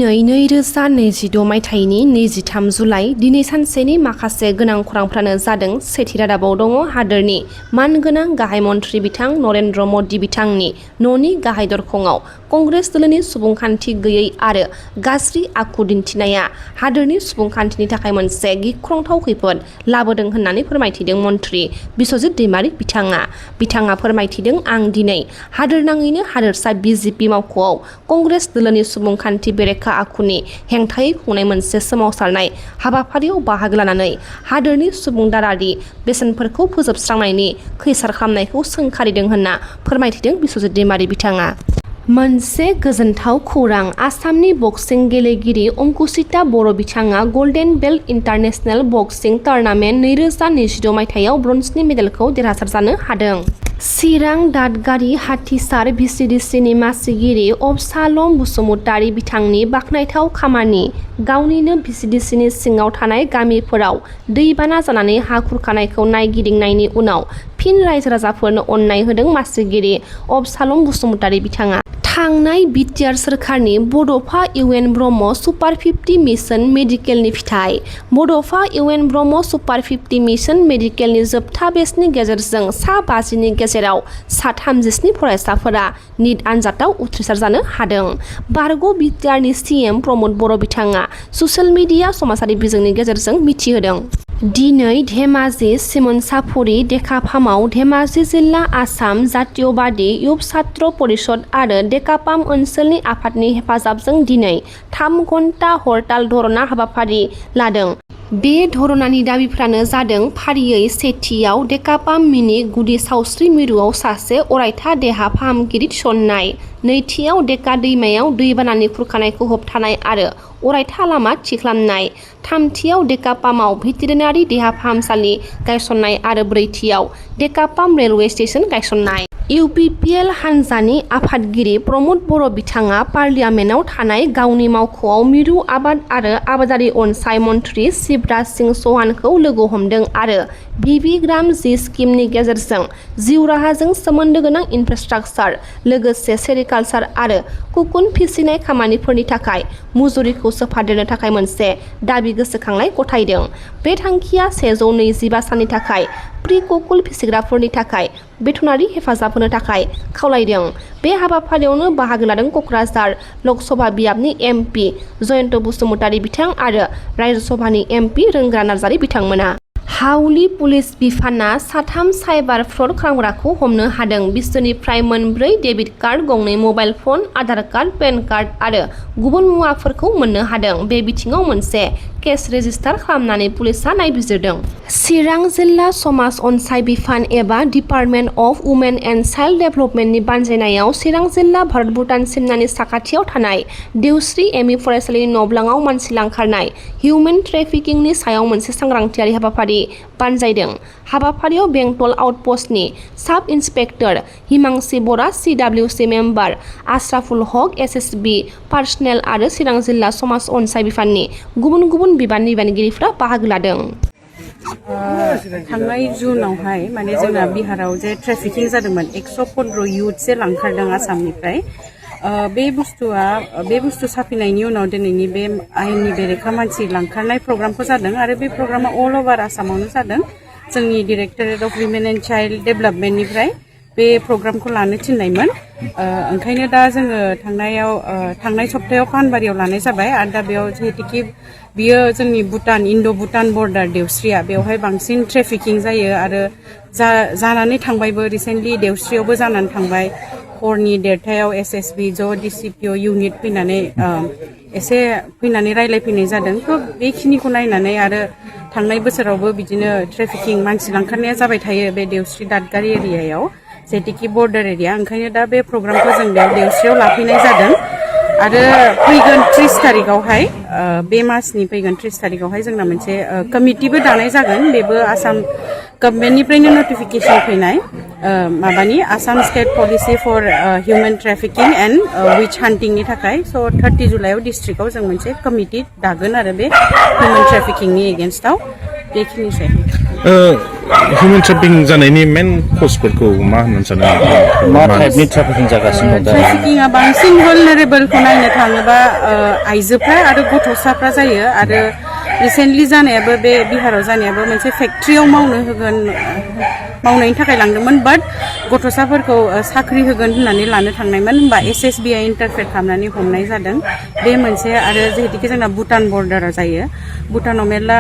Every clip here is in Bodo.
दिनै 2026 मायथाइनि 23 जुलाइ दिनै सानसेनि माखासे गोनां खौरांफ्रानो जादों। सेथि रादाबाव दङ हादोरनि मानगोनां गाहाय मन्थ्रि बिथां नरेन्द्र मदि बिथांनि न'नि गाहाय दरखंआव कंग्रेस दोलोनि सुबुंखान्थि गैयै आरो गाज्रि आखु दिन्थिनाया हादोरनि सुबुंखान्थिनि थाखाय मोनसे गिख्रंथाव खैफोद लाबोदों होननानै फोरमायथिदों मन्थ्रि बिस्वजित दैमारि बिथाङा फोरमायथिदों। आं दिनै हादोरनाङैनो हादोरसा बिजेपि मावख'आव कंग्रेस दोलोनि सुबुंखान्थि बेरेखा आखुनि हेंथायै खुंनाय मोनसे सोमावसारनाय हाबाफारियाव बाहागो लानानै हादोरनि सुबुंदारारि बेसेनफोरखौ फोजोबस्रांनायनि खैसार खालामनायखौ सोंखारिदों होनना फोरमायथिदों बिस्वजित दैमारि बिथाङा। मोनसे गोजोनथाव खौरां आसामनि बक्सिं गेलेगिरि अंकुचिता बर' बिथाङा गल्डेन बेल्ट इन्टारनेशनेल बक्सिं टुर्नामेन्ट 2026 मायथाइयाव ब्रन्जनि मेडेलखौ देरहासार जानो हादों। चिरां दादगारि हाथिसार भिसिडिसिनि मासिगिरि अबसालम बसुमतारी बिथांनि बाखनायथाव खामानि। गावनिनो भिसिडिसिनि सिङाव थानाय गामिफोराव दैबाना जानानै हा खुरखानायखौ नायगिदिंनायनि उनाव फिन रायजो राजाफोरनो अननाय होदों मासिगिरि अबसालम बसुमतारी बिथाङा। थांनाय बिटिआर सोरखारनि बड'फा इउएन ब्रह्म सुपार 50 मिशन मेडिकेलनि फिथाइ। बड'फा इउएन ब्रह्म सुपार 50 मिशन मेडिकेलनि जोबथा बेचनि गेजेरजों सा 50नि गेजेराव सा 37 फरायसाफोरा निट आनजादाव उथ्रिसार जानो हादों। बारग' बिटिआरनि सिएम प्रमद बर' बिथाङा ससियेल मिडिया समाजारि बिजोंनि गेजेरजों मिथिहोदों। दिनै धेमाजि सिमोनसाफुरि डेकापामाव धेमाजि जिल्ला आसाम जातीयबादी युब छात्र परिषद आरो डेकापाम ओनसोलनि आफादनि हेफाजाबजों दिनै 3 घन्टा हरताल धरना हाबाफारि लादों। बे धरनानि दाबिफ्रानो जादों फारियै सेथियाव डेकापाम मिनि गुदि सावस्रि मिरुआव सासे अरायथा देहा फाहामगिरि थिसननाय, नैथियाव डेका दैमायाव दैबानानि खुरखानायखौ होबथानाय आरो अरायथा लामा थि खालामनाय, थामथियाव डेकापामाव भेटेरिनारि देहा फाहामसालि गायसननाय आरो ब्रैथियाव डेकापाम रेलवे स्टेशन गायसननाय। इउपिपिएल हान्जानि आफादगिरि प्रमद बर' बिथाङा पार्लियामेन्टआव थानाय गावनि मावख'आव मिरु आबाद आरो आबादारि अनसाय मन्थ्रि शिवराज सिंह चौहानखौ लोगो हमदों आरो बिबि ग्राम जी स्किमनि गेजेरजों जिउ राहाजों सोमोन्दो गोनां इनफ्रास्ट्राक्चार लोगोसे सेरिकालचार आरो कुकुन फिसिनाय खामानिफोरनि थाखाय मुजुरिखौ सोफादेरनो थाखाय मोनसे दाबि गोसोखांनाय गथायदों। बे थांखिया 125 साननि थाखाय प्रि कुकुल फिसिग्राफोरनि थाखाय बेथनारि हेफाजाब होनो थाखाय खावलायदों। बे हाबाफारियावनो बाहागो लादों क'क्राझार लकसभा बियाबनि एमपि जयन्त बसुमतारी बिथां आरो रायजोसभानि एमपि रोंग्रा नार्जारी बिथांमोना। हाउली पुलिस बिफाना 3 साइबार फ्रड खालामग्राखौ हमनो हादों। बिसोरनिफ्राय 4 debit card, 2 mobile phone, Aadhaar card, PAN card आरो गुबुन मुवाफोरखौ मोननो हादों। बे बिथिङाव मोनसे केस रेजिस्टार खालामनानै पुलिसआ नायबिजिरदों। चिरां जिल्ला समाज अनसाय बिफान एबा department of women and child डेभेलपमेन्टनि बानजायनायाव चिरां जिल्ला भारत भुटान सिमनानि साखाथियाव थानाय देवस्रि एमइ फरायसालिनि नब्लाङाव मानसि लांखारनाय हिउमेन ट्रेफिकिंनि सायाव मोनसे सांग्रांथियारि हाबाफारि बानजायदों। हाबाफारियाव बेंटल आउटपस्टनि साब इन्सपेक्टर हिमांसि बरा, CWC मेम्बार आशराफुल हक, SSB पार्सनेल आरो चिरां जिल्ला समाज अनसाय बिफाननि गुबुन गुबुन बिबाननि बिबानगिरिफ्रा बाहागो लादों। थांनाय जुनावहाय माने जोंना बिहाराव जे ट्रेफिकिं जादोंमोन 115 युथसे लांखारदों आसामनिफ्राय। बे बुस्थु साफिनायनि उनाव दिनैनि बे आयेननि बेरेखा मानसि लांखारनाय प्रग्रामखौ जादों आरो बे प्रग्रामा अल अभार आसामावनो जादों। जोंनि directorate of women and child डेभेलपमेन्टनिफ्राय बे प्रग्रामखौ लानो थिननायमोन। ओंखायनो दा जोङो थांनाय सप्तायाव पानबारियाव लानाय जाबाय आरो दा बेयाव जिहेतुकि बियो जोंनि इन्ड' भुटान बर्डार देवस्रिया बेवहाय बांसिन ट्रेफिकिं जायो आरो जानानै थांबायबो। रिसेन्टलि देवस्रियावबो जानानै थांबाय। हरनि 1:30 SSB ज' DCPO इउनिट फैनानै एसे फैनानै रायलायफैनाय जादों। थ' बेखिनिखौ नायनानै आरो थांनाय बोसोरावबो बिदिनो ट्रेफिकिं मानसि लांखारनाया जाबाय थायो बे देवस्रि दादगारि एरियायाव जेटिकि बर्डार एरिया। ओंखायनो दा बे प्रग्रामखौ जों बेयाव देवस्रियाव लाफैनाय जादों आरो फैगोन 30 तारिखआवहाय बे मासनि फैगोन 30 तारिखआवहाय जोंना मोनसे कमिटिबो दानाय जागोन। बेबो आसाम गभर्नमेन्टनिफ्रायनो नटिफिकेसन फैनाय माबानि Assam state policy for human trafficking and witch हान्टिंनि थाखाय। स' 30 जुलाइआव डिस्ट्रिक्टआव जों मोनसे कमिटि दागोन आरो बे हिउमेन ट्रेफिकिंनि एगेन्स्टआव। बेखिनिसै। Human trafficking जानायनि मेन कजफोरखौ मा होननानै सानो मा टाइपनि ट्राफिकिं जागासिनो दं दा ट्राफिकिंआ बांसिन vulnerableखौ नायनो थाङोबा आइजोफ्रा आरो गथ'साफ्रा जायो आरो रिसेन्टलि जानायाबो बे बिहाराव जानायाबो मोनसे फेक्ट्रियाव मावनायनि थाखाय लांदोंमोन बाट गथ'साफोरखौ साख्रि होगोन होननानै लानो थांनायमोन होमबा SSBआ इन्टारफेयर खालामनानै हमनाय जादों बे मोनसे आरो जिहेतुके जोंना भुटान बर्डारा जायो भुटानाव मेरला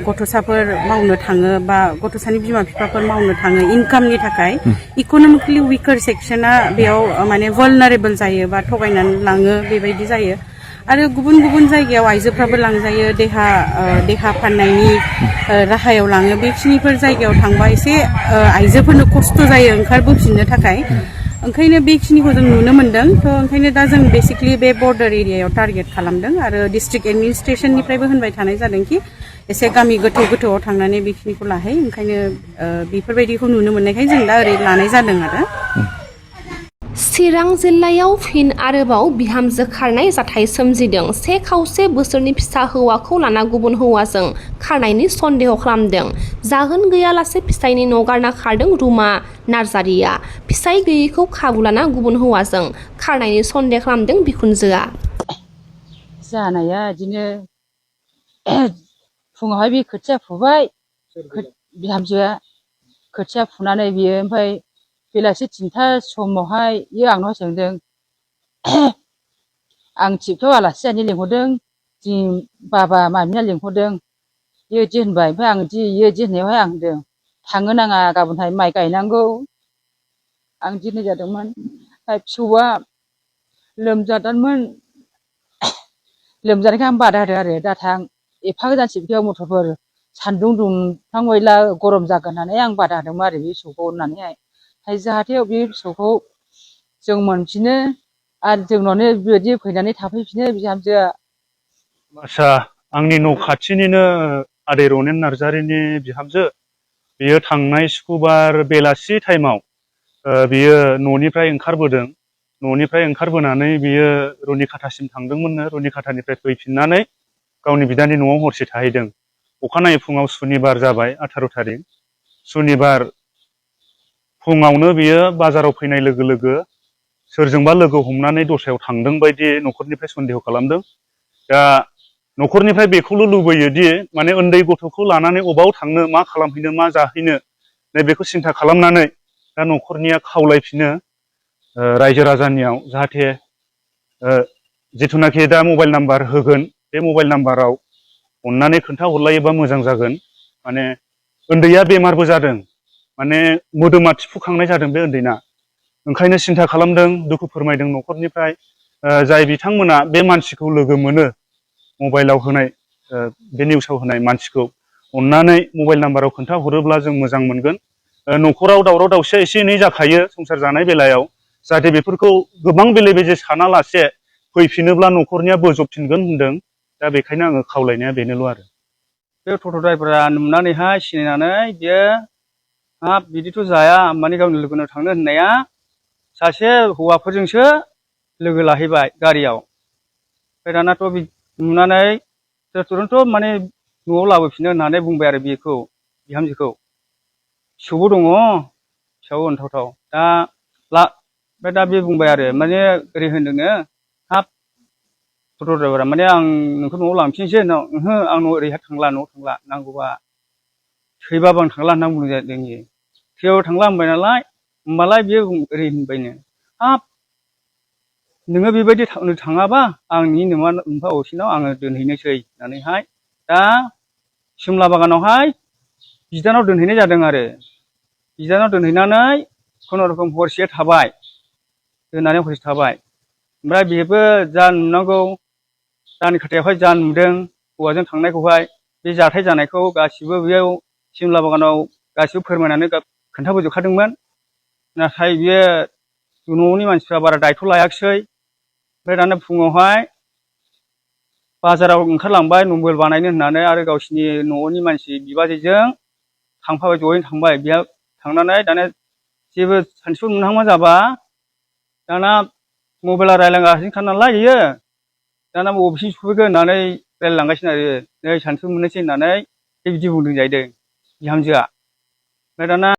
गथ'साफोर मावनो थाङो बा गथ'सानि बिमा बिफाफोर मावनो थाङो इनकामनि थाखाय इक'नमिकलि उइकार सेक्सना बेयाव माने vulnerable जायो बा थगायनानै लाङो बेबायदि जायो आरो गुबुन गुबुन जायगायाव आइजोफ्राबो लांजायो देहा फाननायनि राहायाव लाङो बेखिनिफोर जायगायाव थांबा एसे आइजोफोरनो खस्थ' जायो ओंखारबोफिननो थाखाय ओंखायनो बेखिनिखौ जों नुनो मोनदों थ' ओंखायनो दा जों बेसिकलि बे बर्डार एरियायाव टारगेट खालामदों आरो डिस्ट्रिक्ट एडमिनिस्ट्रेसननिफ्रायबो होनबाय थानाय जादोंखि एसे गामि गोथौआव थांनानै बेखिनिखौ लाहै ओंखायनो बेफोरबायदिखौ नुनो मोननायखाय जों दा ओरै लानाय जादों आरो चिरां जिल्लायाव फिन आरोबाव बिहामजो खारनाय जाथाय सोमजिदों 1.5 बोसोरनि फिसा हौवाखौ लाना गुबुन हौवाजों खारनायनि सन्देह खालामदों जाहोन गैयालासे फिसायनि न' गारना खारदों रुमा नार्जारिया फिसाय गैयैखौ खाबु लाना गुबुन हौवाजों खारनायनि सन्देह खालामदों बिखुनजोआ जानाया बिदिनो फुङावहाय बे खोथिया फुबाय बिहामजोआ खोथिया फुनानै बियो ओमफ्राय बेलासि 3टा समावहाय बियो आंनाव सोंदों आं थिबखौ आलासि जानो लिंहरदों जोंनि बाबा मामिया लिंहरदों बेबायदि होनबाय ओमफ्राय आं बिदि होननायावहाय आं होनदों थांनो नाङा गाबोनहाय माइ गायनांगौ आं बिदि होननाय जादोंमोन फिसौआ लोमजादोंमोन लोमजानायखाय आं बादा होदों आरो दा थां एफा गोजान थिबखयाव मथरफोर सान्दुं दुंफ्लांबायला गरम जागोन होननानै आं बादा होदोंमोन आरो बे फिसौखौ होननानैहाय जाहाथे बे फिसौखौ जों मोनफिनो आरो जोंनावनो बेबायदि फैनानै थाफैफिनो बिहामजोआ आच्छा आंनि न' खाथिनिनो आदै रनेन नार्जारिनि बिहामजो बियो थांनाय सुक्रुबार बेलासि टाइमाव बियो न'निफ्राय ओंखारबोदों न'निफ्राय ओंखारबोनानै बियो रुनिखाथासिम थांदोंमोननो रुनिखाथानिफ्राय फैफिननानै गावनि बिदानि न'आव हरसे थाहैदों अखानायै फुङाव सुनिबार जाबाय 18 थारिख सुनिबार फुङावनो बियो बाजाराव फैनाय लोगो लोगो सोरजोंबा लोगो हमनानै दस्रायाव थांदों बायदि न'खरनिफ्राय सन्देह खालामदों दा न'खरनिफ्राय बेखौल' लुबैयोदि माने उन्दै गथ'खौ लानानै अबाव थांनो मा खालामहैनो मा जाहैनो नैबेखौ सिन्था खालामनानै दा न'खरनिया खावलायफिनो रायजो राजानियाव जाहाथे जिथुनाखि दा मबाइल नाम्बार होगोन बे मबाइल नाम्बाराव अननानै खोन्थाहरलायोबा मोजां जागोन माने उन्दैया बेमारबो जादों माने मोदोमा थिफुखांनाय जादों बे उन्दैना ओंखायनो सिन्था खालामदों दुखु फोरमायदों न'खरनिफ्राय जाय बिथांमोना बे मानसिखौ लोगो मोनो मबाइलाव होनाय बे निउसाव होनाय मानसिखौ अननानै मबाइल नाम्बाराव खोन्थाहरोब्ला जों मोजां मोनगोन न'खराव दावराव दावसिया एसे एनै जाखायो संसार जानाय बेलायाव जाहाथे बेफोरखौ गोबां बेले बेजे सानालासे फैफिनोब्ला न'खरनिया बोजबफिनगोन होनदों दा बेखायनो आङो खावलायनाया बेनोल' आरो बे टट' ड्राइभारा नुनानैहाय सिनायनानै बियो हाब बिदिथ' जाया माने गावनि लोगोनाव थांनो होननाया सासे हौवाफोरजोंसो लोगो लाहैबाय गारियाव ओमफ्राय दानाथ' नुनानै तुरन्त माने न'आव लाबोफिनो होननानै बुंबाय आरो बेखौ बिहामजोखौ फिसौबो दङ फिसाबो अनथावथाव ओमफ्राय दा बे बुंबाय आरो माने ओरै होनदोंनो हाब टट' ड्राइभारा माने आं नोंखौ न'आव लांफिनसै ओहो आं ओरैहाय थांला न'आव थांला नांगौबा थैबाबो आं थांला होनना बुंनाय जादों थैबाबो थांला होनबाय नालाय होमबालाय बियो ओरै होनबायनो हाब नोङो बेबायदि थाङाबा आंनि नोंफा असेनाव आङो दोनहैनोसै होननानैहाय दा सिमला बागानावहाय बिदानाव दोनहैनाय जादों आरो बिदानाव दोनहैनानै खुनुरुखुम हरसे थाबाय दोननानै हरसे थाबाय ओमफ्राय बेबो जा नुनांगौ रानिखाथायावहाय जा नुदों हौवाजों थांनायखौहाय बे जाथाय जानायखौ गासिबो बेयाव सिमला बागानाव गासिबो फोरमायनानै खोन्थाबोजोबखादोंमोन नाथाय बियो न'नि मानसिफ्रा बारा दायथ' लायाखिसै ओमफ्राय दाना फुङावहाय बाजाराव ओंखारलांबाय मबाइल बानायनो होननानै आरो गावसिनि न'नि मानसि बिबाजैजों थांफाबाय जयैनो थांबाय बेहा थांनानै दाना जेबो सानसु मोनहांमा जाबा दाना मबाइला रायज्लांगासिनोखा नालाय बियो दाना बबेसिम सफैगोन होननानै रायज्लायलांगासिनो आरो नै सानसु मोननोसै होननानै बिदि बुंदों जाहैदों बिहामजोआ ओमफ्राय दाना